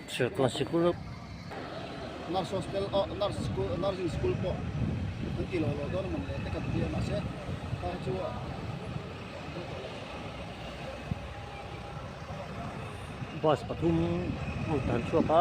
Serkawn sikul Nurse hostel oh nurse school nursing school pawh an ti lo lo dawn a mawn le te ka ti a mahse kha chu Bus pathum an tlan chhuak a.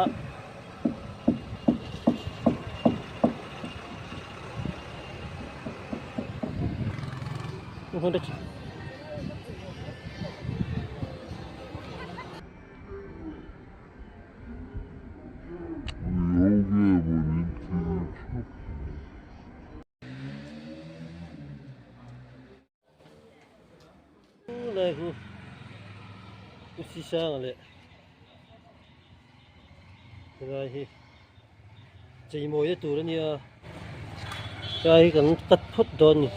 Lai khu si sang leh helai hi cheimawi na tur ania helai hi kan cut phawt dawn a ni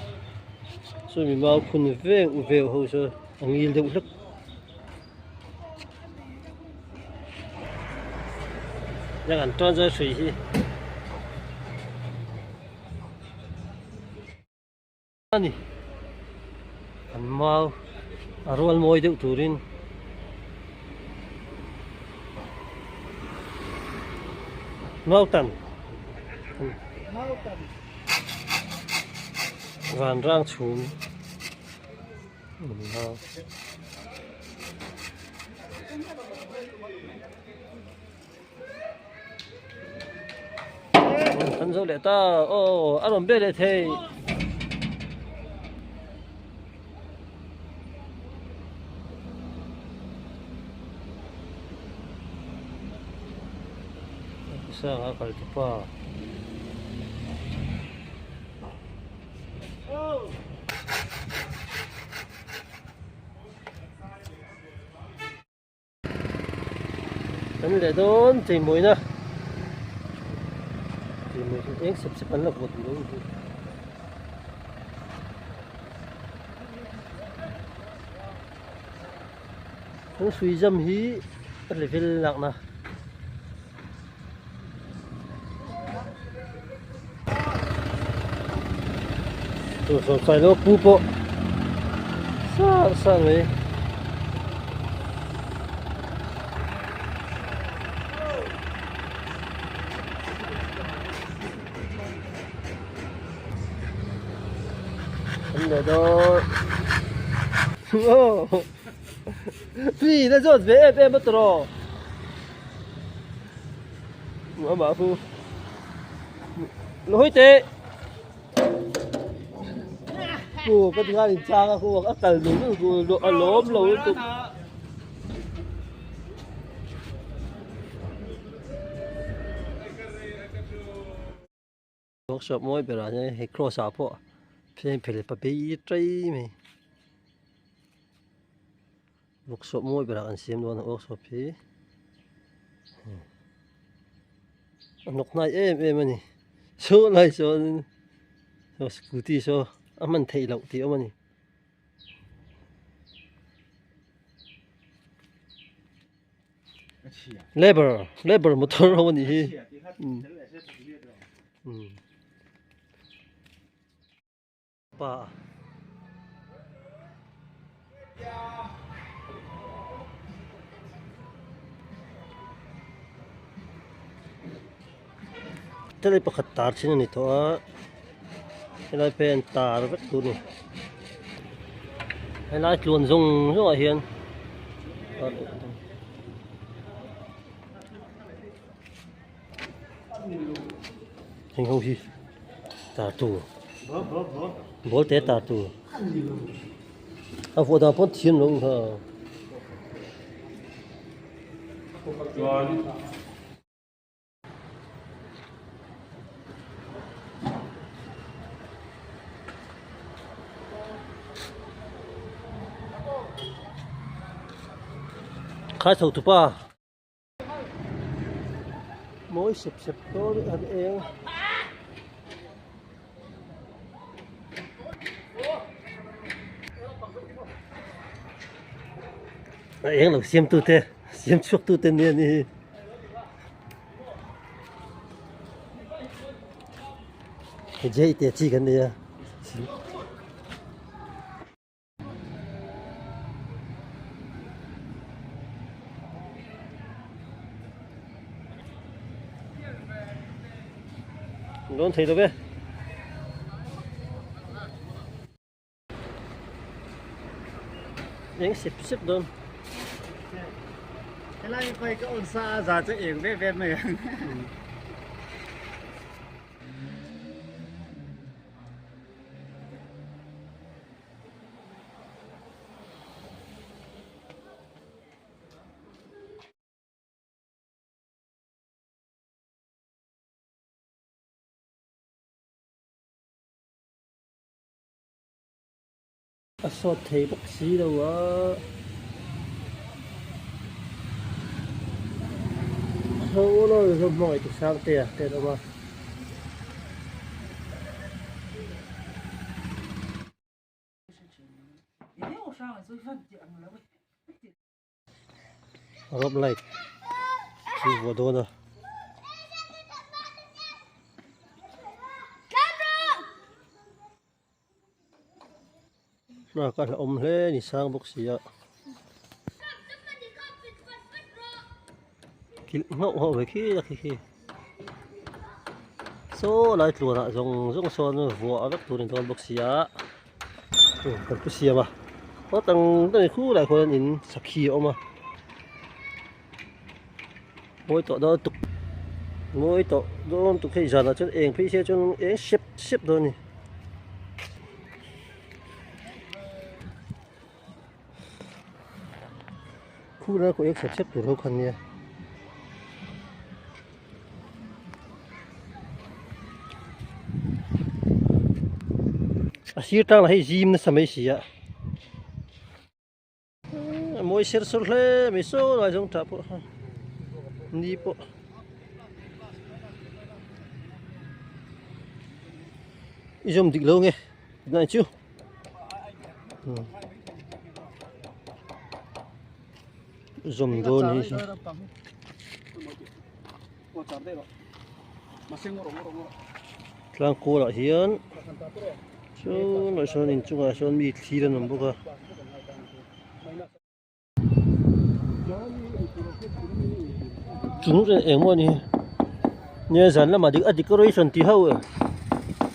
chumi mau phun veng veng ho saw a ngil deuh hlek. Heng an tawn zawng hrui hi a ni an mau a rual mawi deuh turin mautan vanrang chhum. Kan zo leh ta aw a rawn be leh thei. Sanga kal te pa. Kan leh dawn cheimawina cheimawi chu eng sep sep an la vuah duh lo ni. Kan hrui zam hi a level lakna. Saw lo pu pawh sang sang mai an leh dawn aw mi na zawt ve em em a tawh. Amah chu Hawi teh Ku ka ti khan in chang a khu a kal nung nung chu a lawm lo lutuk. Workshop mawi berah hian hei cross ah pawh pheng phel pahnih tei mai workshop mawi berah kan siam dawn a workshop hi a hnawk hnai em em a ni saw lai sawn scooty saw a hman theih loh tih a awm a ni. Labour labour motor ho anih hi pa Tele pakhat tar chin ani tawh a helai phei an tar vek tur a ni helai tluan zawng zawng ah hian heng ho hi tar tur ball te tar tur a vuah dan pawn thiam lo ha. Khai chho tupa mawi sep sep dawn an eng a eng lo siam tute siam chhuak tute nia ni hi. Jei te chi kan nei a. Dawn thei lo ve. Eng sep sep dawn. Helai koi ka on sa za chu eng ve ve mai ang. A sawt thei bawk si lo a. Ho lawi hlawm hmangaih tu sang te a te an awm a. Rope light chu vuah dawn a. Hmark a hlauhawm hle a ni sang bawk si a. Kilh nghauh nghauh ve khi a khi khi. Saw lai tluanah zawng zawng sawn vuah vek tur a ni dawn bawk si a. Kan pu siam a aw tang tang khu lai khuan in sakhi a awm a mawi tawh dawn tuk mawi tawh dawn tuk hei zanah chuan eng phei se chuan eng sep sep dawn a ni. Khu lai pawh eng sep sep tur ho kha nia. A sir tang lah hi zim nasa mai si a a mawi ser sawr hle mai saw lai zawng tah pawh ni pawh i zawm dik lo nge tunah chu zawm dawn hi. Tlang kualah hian chulai sawn inchungah sawn mi thlir an awm bawk a. Chung engmaw a ni nia zan lamah a decoration tih ho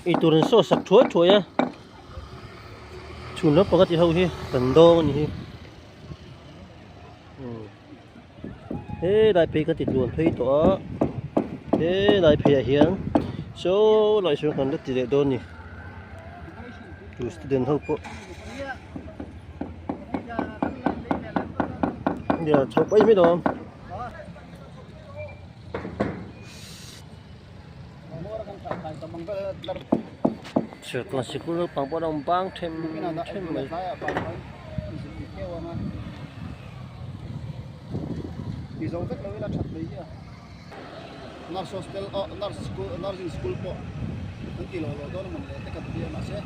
eitur an saw sak thuai thuai a chhun lampang a tih ho hi kan dawng a ni hi. Helai phei ka ti tluan phei tawh a helai phei ah hian saw lai sawn kan la ti leh dawn a ni chu student ho pawh nia chho paih mai lo Serkawn sikul naupang pawh an awm bang them them mai. Ti zo vek lo ila that mai hi a. Nurse hostel oh nurse school nursing school pawh an ti lo lo dawn a mawn le te kan ti a mahse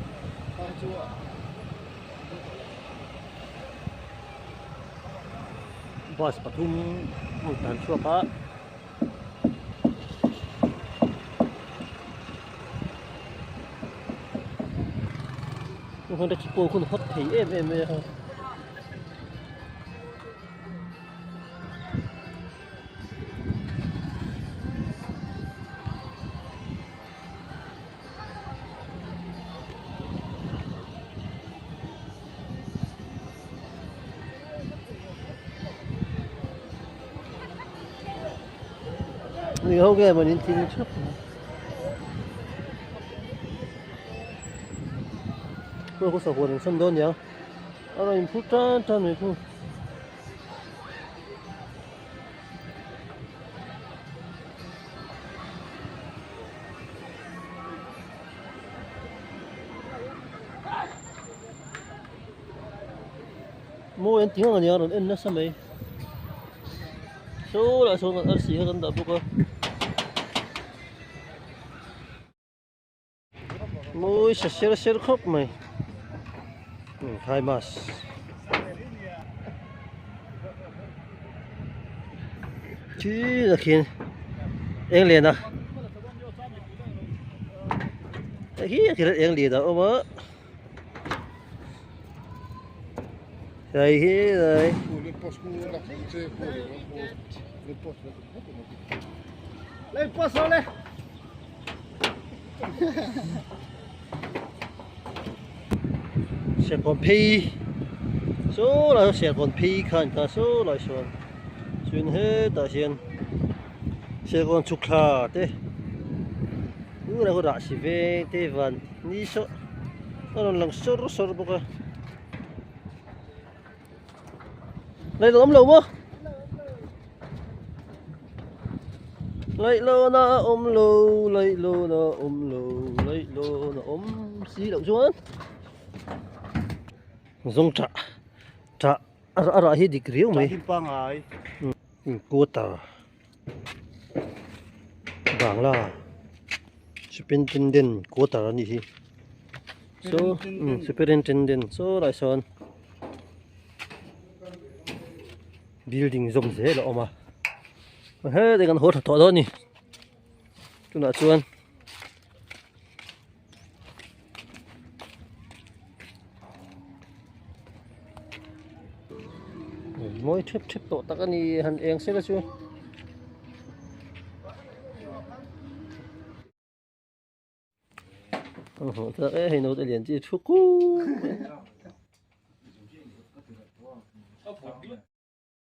kha hi chu Bus pathum a tan chhuak a. Hmun te chu pawh hun hawt thei em em mai a. Mi ho nge maw in thil thap mai. Khu khu sahuan an sawn dawn nia a rawn inphur tan tan mai khu. Mawi an ti ngang a nia a rawn en nasa mai saw lah sawn kan arsi kha kan dah bawk a mawi sa ser ser khawp mai khai mas chi là khian eng lian a khi khi eng lian a awm a. Đây hi rồi. Lên post lên. Serkawn phei saw lai sawn serkawn phei kha a ni ta saw lai sawn chuan hetah hian serkawn chhuk thla te tunah hian rahsi veng te van ni saw a rawn lang sawr sawr bawk a. Laih lo awm lo maw? Laih lo na awm lo, laih lo na awm lo, laih lo na awm si loh chuan zawng tah tah a rah hi dik riau mai. Quarter Bangla Superintendent quarter a nih hi so Superintendent saw lai sawn building zawm zel a awm a heti kan haw tha tawh dawn a ni tunah chuan. Mawi thep thep tawh tak a ni han eng sela chu. Hmuh tak e hei naute lian chi thu kuk mai.